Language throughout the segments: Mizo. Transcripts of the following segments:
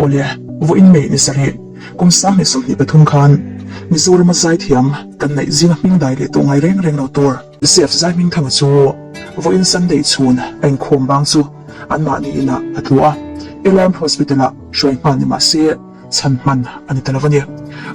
Awle, vawiin May ni sarih, kum 2023 khan Mizorama zaithiam kan neih zinga hming dai leh tawh ngai reng reng lo tur. Zef Zaihmingthanga chu vawiin Sunday chhun a inkhawm bang chu anmahni inah a tlu a, Elarm Hospital-ah hruai nghal ni mah se chhan hman a ni ta lo a ni.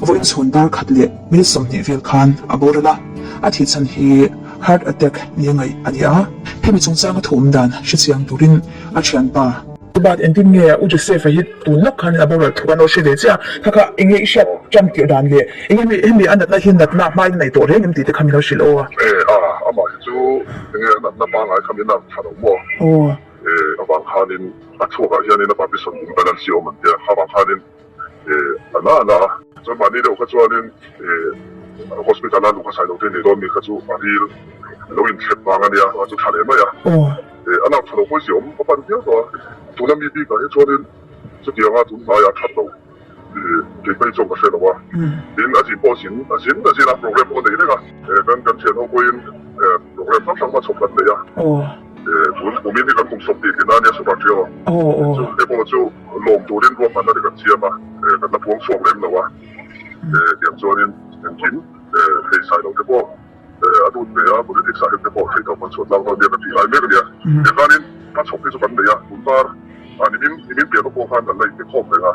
Vawiin chhun dar khat leh minute 20 vel khan a boral a, a thih chhan hi heart attack nia ngaih a ni a, hemi chungchanga thu awm dan hrechiang turin a thianpa, Bat engtin nge U Joseph-a hi tun lawk khanin a boral thu kan lo hre ve chiah a, kha kha enge i hriat tan tirh dan leh enge hemi hemi a natna hi natna hmain a nei tawh reng em tih te kha min lo hrilh aw a. E a, amah hi chu enge a natna pangngai kha min ang tha lo maw? Aw. E, avang khanin a chhuakah hianin a partition imbalance hi a awm an tia, kha vang khanin E, a na a na a. Chuan mahni deuh kha chuanin e, hospital a luh kha sai lo te nei dawn mi kha chu a ril lo inthlep vang a nia, a chu tha leh mai a. E, a lak tha lo pawh hi awm a pan viau tawh a. Tuna mi bikah hi chuanin chutianga tun hnaiah that lo e, kei phei chuan ka hre lo a. Tin, a zin pawh a zin, a zin a zin a, program pawh a nei reng a. E, kan kan thian ho pawhin e, program hrang hrang hmachhawp kan nei a. E, tun kumin hi kan kum sawm tih tihna a nia Super Trio. Chu te pawh chu lawm turin ruahmanna te kan siam a, kan la puang chhuak lem lo a, tiang chuanin engkim hei sai lo te pawh a lut ve a, politics ah hian te pawh theihtawp kan chhuat lak dawn nia kan tih lai mek a nia. Tiang khanin hmachhawp hi chu kan nei a, tun kar nimin nimin piah pawh khan kan la inbe-khawm reng a,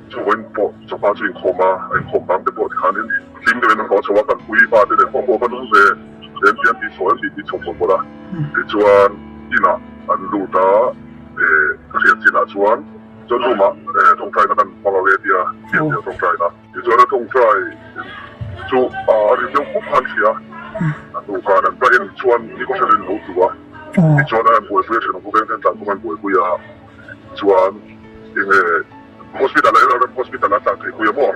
chu vawiin pawh chawhma chu inkhawm a, a inkhawm bang te pawh tikhanin hlim deuhin an haw chho a, kan pui pa te leh pawh pawh va lung ve em hian tih sawi an tih tih chho mawlh mawlh a, tichuan inah an lut a. Ka hriat chinah chuan chuan room ah tawngtaina kan hmang ang e tia hriat nia tawngtaina. Tichuan a tawngtai chu a rin deuh khawp khan hria a hnu khan an va en chuan ni khaw hrerin lo tlu a tichuan an buaipui a thenawm khawveng ten tlan khawm an buaipui a chuan enge hospital ah LRM hospital ah tlan theihpui a maw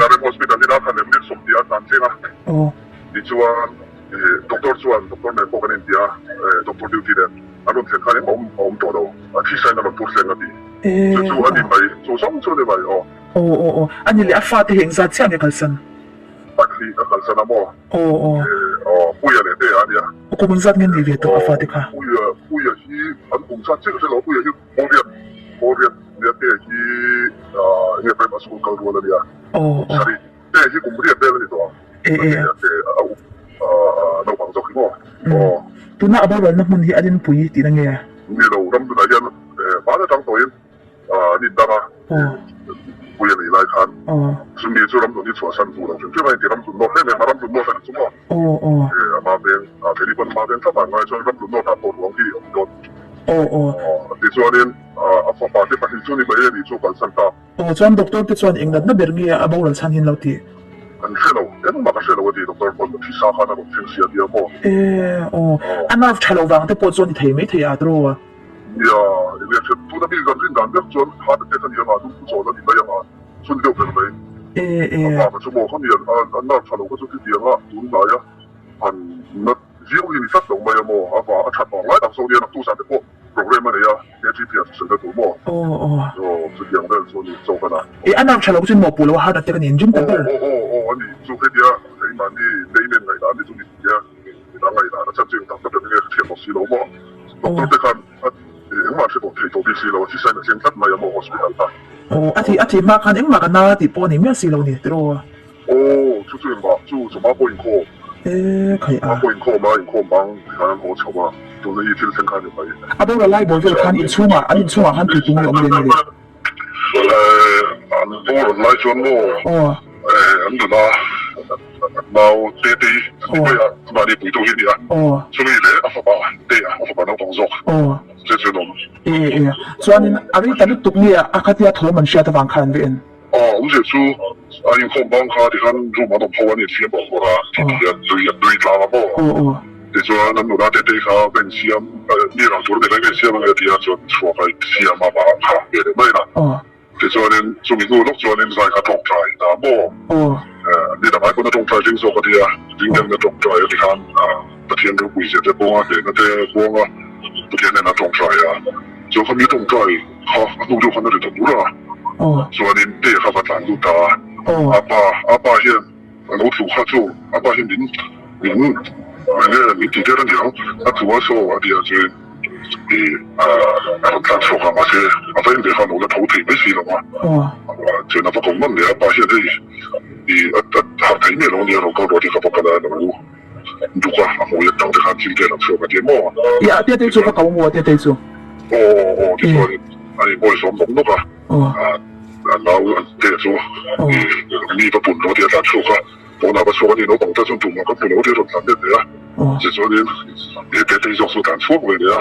LRM hospital hi dar khan leh minute 20 a tlan thleng a tichuan Doctor chuan doctor nen pawh kan inti a, doctor duty nen an rawn thlen khan engmah a awm tawh lo, a thi sain a rawn tur thleng a ti. Chu chu a ni mai, chu zawng chu a ni mai aw. Aw aw aw, a ni leh a fate hi engzat chiah nge kalsan? A thi a kalsan a maw? Aw aw. Aw, Puia leh Tea a nia. Aw kum engzat nge ni ve tawh a fate kha? Puia, Puia hi an kum zat chiah ka hre lo, Puia hi Kawlriat, Kawlriat nia Tea hi enge primary school kal rual a nia, Aw aw. Sarih. Te hi kum riat vel a ni tawh ang. E e. Te a up naupang zawk hi maw? Aw. Tuna a boralna hmun hi a rinpui tihna nge? Ni lo, ram tunah hian hmaan atang tawhin an indang a, pui a nih lai khan chumi chu ramhlun hi chhuahsan duh lo hrim hrim a inti ramhlun nawt em em a, ramhlun nawt a ni chu maw? E a ma veng, keini pawn a ma veng thlap ah ngai chuan ramhlun nawt ah pawh ruang hi a awm dawn. Aw aw. Tichuanin a fapa te pahnih chu ni mai a nih chu kalsan ta. Aw chuan doctor te chuan eng natna ber nge a boral chhan hian lo tih? Kan hre lo, engmah ka hre lo a ti doctor pawn thi sa khan a rawn thleng sia tia maw? E aw, a nerve tha lo vang te pawh chuan i thei mai thei a tiraw? Nia, enge hriat tuna mi kan rin dan ber chuan heart attack a ni anga lungphu chawl a ni mai anga chhun deuh ber mai. E e. A pa kha chu maw khami a nerve tha lo kha chu chutianga tun hnaia han nat viau hi ni tlat lo mai a maw? A va a that vang lai tak zawk nia naktu zan te pawh Program a nei a, KGP ah sawi na tur maw? Aw aw. Aw, chutiang vel chu a ni chawk a na. E, a nau tha lo chu maw puh lo a heart attack a ni engine ta ber. Aw aw aw a ni, chu hetia keimahni layman ngaihdan a ni chu ni tia midang ngaihdan a chan tak tak enge ka thiam bawk si lo maw? Doctor te khan a engmah hre tawh thei tawh bik si lo a, thisain a thleng tlat mai a maw hospital kha. Aw, a thi a thi hma khan engmah ka na tih pawh a ni miah si lo ni tiraw? Aw, chu chu engmah chu chawhma pawh inkhawm. E, khai a. Chawhma pawh inkhawm a, inkhawm bang tikhan an haw chho a, tuna hi thil thleng kha a ni mai. A boral lai bawr vel khan inchhungah, an inchhungah khan tui tung a awm leh ni le? E, an boral lai chuan maw? Aw. E, an nuna an nau Tetei an ti mai a, mahni puitu hi a ni a. Aw. Chumi leh a fapa Tea, a fapa naupang zawk. Aw. Che chu an awm. E, e, chuanin a rei ta lutuk nge a khatia thawm an hriat avang khan an ve en? Aw, awmzia chu a inkhawm bang kha tikhan room an awm ho an insiam bawk bawk a, titi an nui an nui tlang a maw? Tichuan an nula tete kha ka insiam, mi rang tur nila ka insiam ange tia chuan chhuak a insiam a mah kha ve leh mai a. Tichuanin chumi hnu lawk chuanin zai kha tawngtai ta maw? Ni dang ai pawn a tawngtai ding zawk a tia, ding deuhin a tawngtai a tikhan Pathian ropui zia te buanga hnehna te buanga Pathian hnenah a tawngtai a, chuan kha mi tawngtai kha a hnu deuh khan a ri ta bur a, chuanin te kha va tlan lut ta a, a pa a pa hian a lo tlu kha chu a pa hian min min enge min tih der a niang a tlu a saw a ti a chuan. A rawn tlan chhuak a, mahse a va en ve khan a lo la tho thei mai si lo a. Chuan a va ko ngam leh a, pa hian hei i a harh thei miah lo a nia, rawn kal rawh tih ka va kal a, a lo duk a, a hmui atang te khan thil te a lo chhuak a ti a maw? I a Tetei chu va ko maw Tetei chu? Aw aw tichuan a inbawi sawm nawk nawk a, a nau te chu mi va pun rawh tih a tlan chhuak a. Pawnah va chhuak a ni, naupang te chuan tumah ka hmu lo tih a rawn tlan let leh a, tichuanin he Tetei zawk chu a tlan chhuak ve leh a,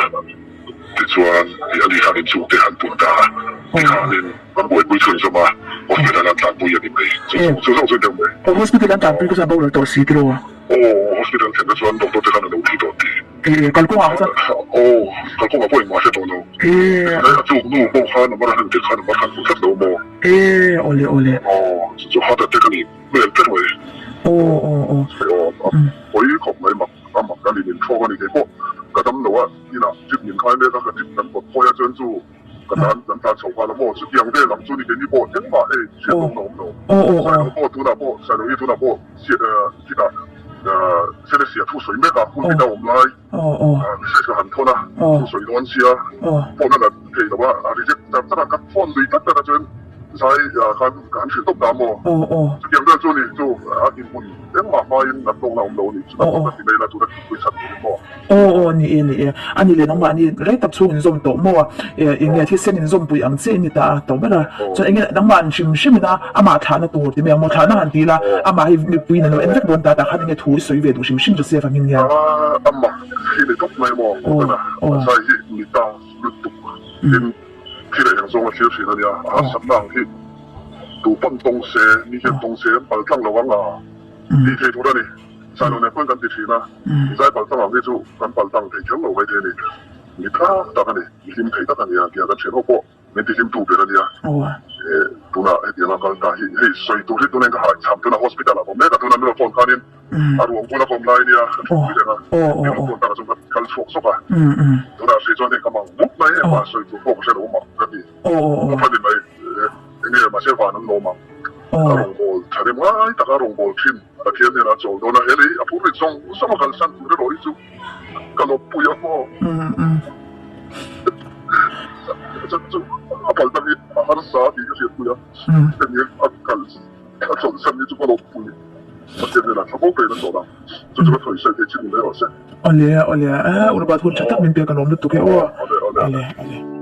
tichuan ih ani khan inchung te han pun ta a, tikhanin an buaipui chhunzawm a, hospital an tlanpui a ni mai, chu chu zawk chu deuh mai. Aw hospital an tlanpui ka chuan boral tawh si tiraw? Aw hospital thlen na chuan doctor te khan a lo thi tawh tih. E kalkawngah kha chuan? Aw kalkawngah pawh engmah a hre tawh lo. E a chuk nu pawh khan a mar han tih khan a mar han hmu tlat lo maw? E awle awle. Aw chu chu heart attack a ni. Hmel tlat mai. Aw aw aw. Aw a pawi khawp mai mak a mak a ni min thlawk a ni kei pawh ka dam lo a inah trip min khai mek a ka trip kan pawt phawi a chuan chu ka tan kan tan chho nghal a maw chutiang vel ang chu ni keini pawh engmah hei hriat awm a awm lo Sailo pawh tunah pawh Sailo hi tunah pawh khitah Selesih a thu sawi mek a hun bik a awm lai message ka han thawn a thu sawi dawn sia phone a la thei lo a a reject char char a ka phone lui tlat tlat a chuan zai khan ka han hrilh tawp ta maw chutiang vel chu a ni chu a inhmun engmah hmain an tawkna a awm lo a ni chutah pawh ka ti mai la tuna thingpui chhan tur in maw. Aw aw ni e ni e a ni leh nangmah ni rei tak chhung inzawm tawh maw eng nge thisen inzawm pui ang chiah in ni ta a tawh ber a chuan eng nge nangmah an hrim hrim in a amah thlahna tur ti mai ang maw thlahna han ti ila amah hi mipui in an lo en vek dawn ta tah khan eng nge thu i sawi ve duh hrim hrim Joseph ang in nia. Amah hi ni tawp mai maw tuna zai hi mi ta lutuk in thil eng zawng a thlir thin a nia a harsatna ang hi tu pawn tawng se mi hian tawng se an pal tlang lo ang a tih theih tur a ni. Sailo nen pawn kan ti thin a, zai pal tang ang hi chu kan pal tang thei kher lo mai thei a ni. Mi tlak tak a ni, mi hlim thei tak a ni a, tiang kan thian ho pawh min ti hlim tu ber a nia. Tunah hetiang a kal ta hi hei sawi tur hi tunah in ka haihchham tuna hospital ah ka awm mek a, tuna min rawn phone khanin a ruang bula ka awm lai nia ka thupui reng a, min rawn phone takah chuan ka kal chhuak zawk a, tunah hrih chuan hei ka mang mup mai em a, sawi tur pawh ka hre lo mak ka ti. Ka ni mai, enge mahse van an lawm ang, ka rawngbâwl tha rem ngai taka rawngbâwl thin. Pathian hnenah chawl dawn a, he lei a phur rit zawng zawng a kalsan tur erawh hi chu ka lawmpui a maw? Chan chu a kal tak hi a harsa tih ka hriatpui a, hemi a kal a chawlhsan hi chu ka lawmpui. Pathian hnenah thla fo peiin a chawl ang, chu chu ka thawisawi thei chin ni mai rawh se. Awle awle, a urbat hun tha tak min pek a lawm lutuk e aw. Awle awle.